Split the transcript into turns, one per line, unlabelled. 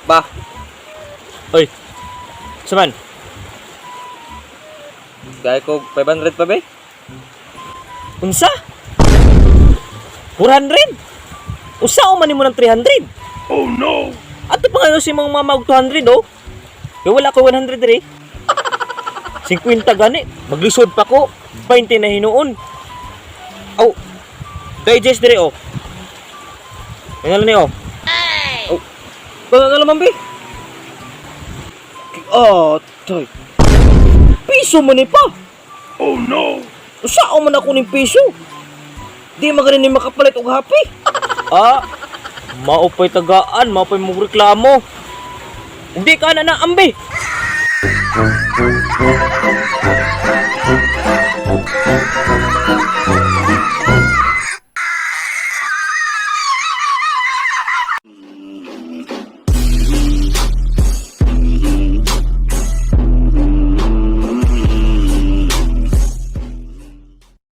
Ba.
Oy. Saman,
Gaya ko 500 pa be.
Unsa? 400? Usa o man nimo ng 300?
Oh no!
Ato pa nga si mga mama og 200 oh. Kaya wala ko 100 diri. 50 gani, maglisod pa ko. 20 na hinuon. Aw. Digest diri oh. Yan na ni oh. Oh. Wala na naman be. Oh, toy. Piso man ni pa.
Oh no!
Usa man ako ning piso. Di man ni makapalit og happy. Ah, maupay tagaan, maupay mong reklamo. Hindi ka na na ambi.